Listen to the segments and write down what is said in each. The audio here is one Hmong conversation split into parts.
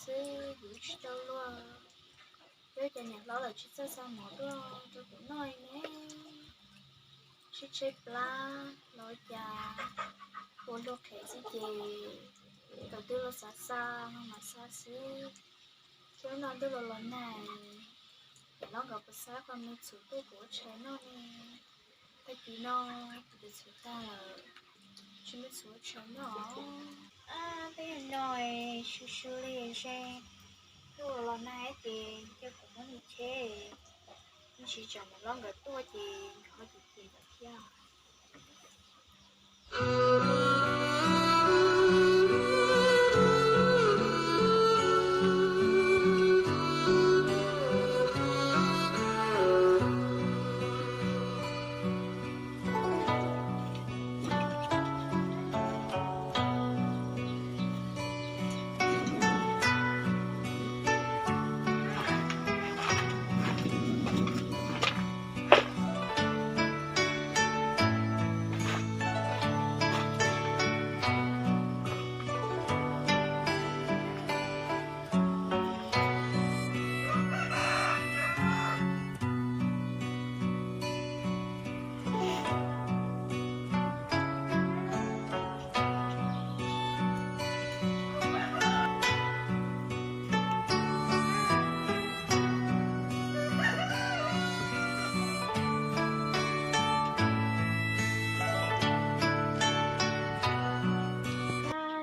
Xwb yus tsis tau luaj, twb cov niam hlob lawm tsis txawj xa mov tuaj rau kuv noj li ne. Sib tshaib plab los cas, ua luag qhev xwb ces thaum twg los xav xa no mas xa xwb. Thiab no ntuj los los nag, niam hlob nkawd puas xa qhov me txhuv tuaj kuv ua tshais noj ne? Tag kis no kuv twb txhuv tag lawm, tsis muaj txhuv ua tshais noj. Peb no su su li ze, ntuj los los nag ces cia kuv muab nws cheb, nws tsis tseem niam hlob nkawd tuaj ces nkawd ho cem cem lawm thiab.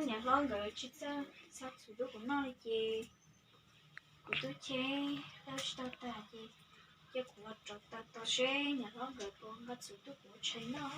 Niam hlob nkawd tsis txawj xa txhuv rau kuv noj li ces kuv twb cheb tau tsis tau tag ces cia kuv mus rauv taws tos seb niam hlob nkawd puas nqa txhuv tuaj kuv ua tshais noj.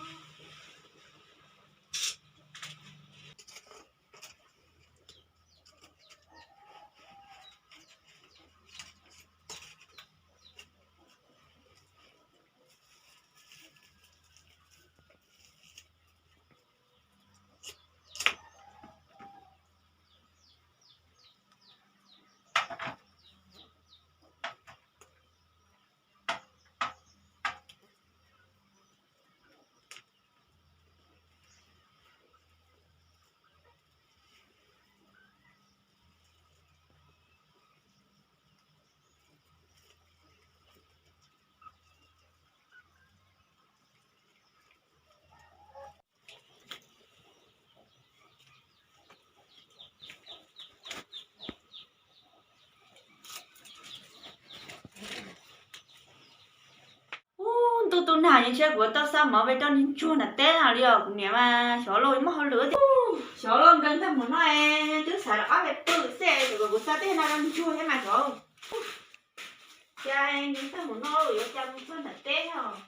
Ub, ntuj tub nag yeej tsis pub kuv tau xa mov pem rau neeg ntsuag nram teb no li os. Kuv niam mas xyov luag muaj hauj lwm tiag. Xyov luag nkees tag mus no es twb xav rov qab pem pw xwb, thaum kuv xa tej no rau ntsuag thiab mas xyov. Cas nkees tag mus no yuav cas mus txog nram teb os.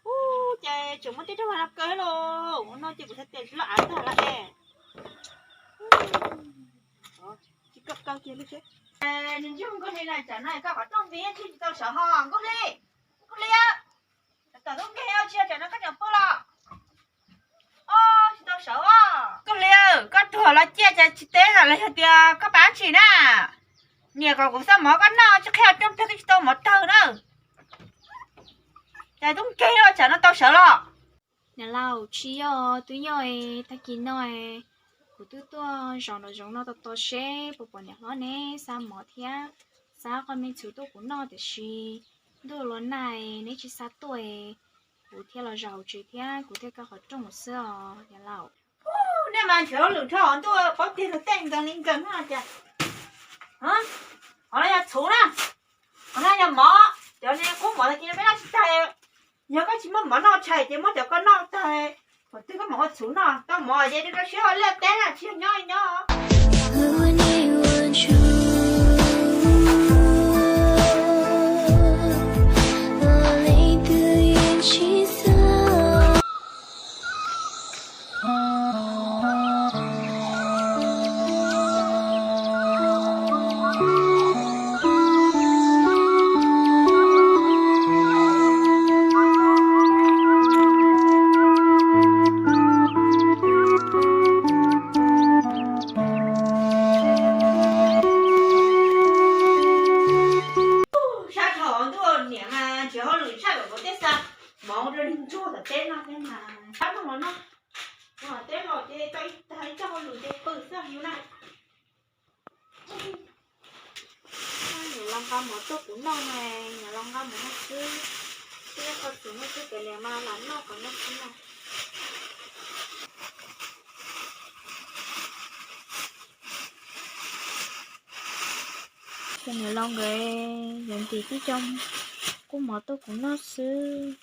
Ub, cas tseem muaj tej rooj vag no kawg los, ua no ces kuv xav tias tsis loj av tag lawm es. Tsis kawg kawg kiag li thiab. Nws ntsug nkauj hli na, tsam no koj qhov rooj nti tsis tau sawv ho nkauj hli. Nkauj hli, tom tub nkeeg tsis yog tsam no koj tseem pw los. Tsis tau sawv os. Nkauj hli, koj tuag los ciaj cas tsis teb los yog tias koj pab tsi na. Niam kom kuv xa mov koj noj tsis qhia rooj twg twb tsis tau mov tawg na. Cas tub nkeeg los tsam no tau sawv los. Niam laus, tsis yog, twb yog tag kis no kuv twb tuaj zaum nraum zoov no tos tos seb puas pom niam hlob neb xa mov thiab xa qhov me txhuv tuaj kuv noj tiam sis ntuj los nag neb tsis xa tuaj, kuv thiaj los zaum tsev thiab kuv thiaj kaw qhov rooj mus xwb os niam laus. Nej mas nrhiav hauj lwm dhau ntuj paub tiag nws tej nkees li nkees no cas. Qhov no yog txhuv na, qhov no yog mov, cov niag kub mov tag kis no peb noj tsis tag. Yog koj tsis muaj mov noj tshais ces muab cov koj noj tag, thaum twg koj mam ua txhuv noj. Tau mov ces rau siab ua liaj teb na, tsis yog nyob nyob. Ntsuag tom teb no thiab mas, tab no los noj, tom teb los ces tau ib tag ib co hauj lwm ces pw xwb yus na. Niam laus nqa mov tuaj kuv noj na, niam laus nqa mov noj xwb, twb nyob qhov txus noj xwb, kav liam mas lam noj kom noj xwb na. Ces niam laus nkawd yuav ntim tib co kub mov tuaj kuv noj xwb.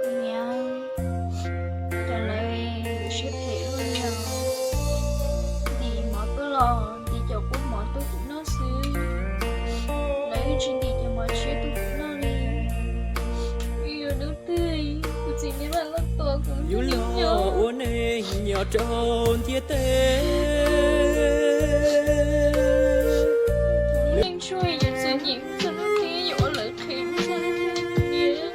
Kuv niam, cas lawv yuav siab phem luaj li os. Ntim mov tuaj los ntim cov kub mov tuaj kuv noj xwb, lawv yeej tsis ntim cov mov tshiab tuaj kuv noj li. Yus yog hnub twg kuv txiv niam mam loj tuaj kuv yus los ua neeg nyob rau ntiaj teb. Lub neej tshuaj yuav txom nyem txog hnub twg, yuav ua lawv qhev txog hnub twg kuv niam.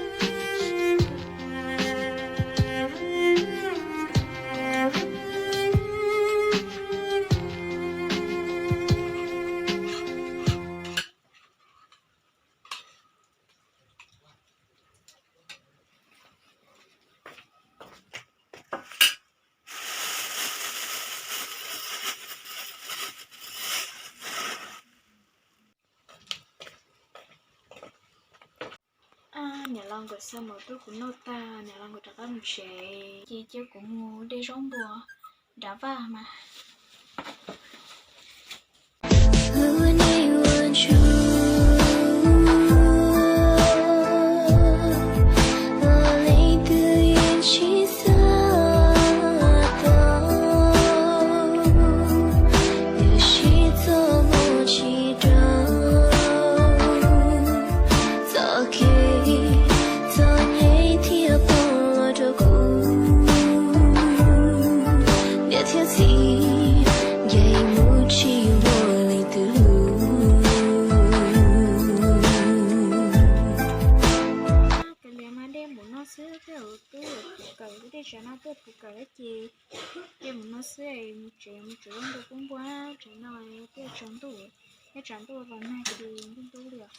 Niam laus nkawd xa mov tuaj kuv noj tag, niam laus nkawd rov qab mus tsev, ces cia kuv mus de zaub npua nrad vaj mas. Txoj kev txom nyem thiaj poob los rau kuv, niam thiab txiv, ncaim mus tsis muaj leej twg hlub. Kav liam mas de mus no xwb, twb twb puv kawm, twb tej tsav no twb puv kawm ces de mus no xwb, mus tsev mus tsev ua ntu pub npua, tsev no twb tsaus ntuj, thiab tsaus ntuj los nag ces ntuj ntub li os.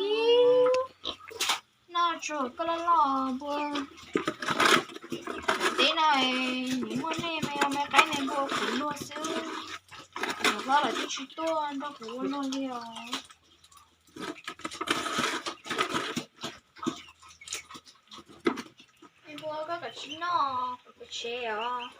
Ib, noj tsuag koj loj loj npua. Teb no nws muaj nej mas yog me qaib me npua kuv luag xwb. Nws hlob lawm twb tsis tuaj nrog kuv ua luag li os. Me npua koj kav tsij noj, kuv pais tsev os.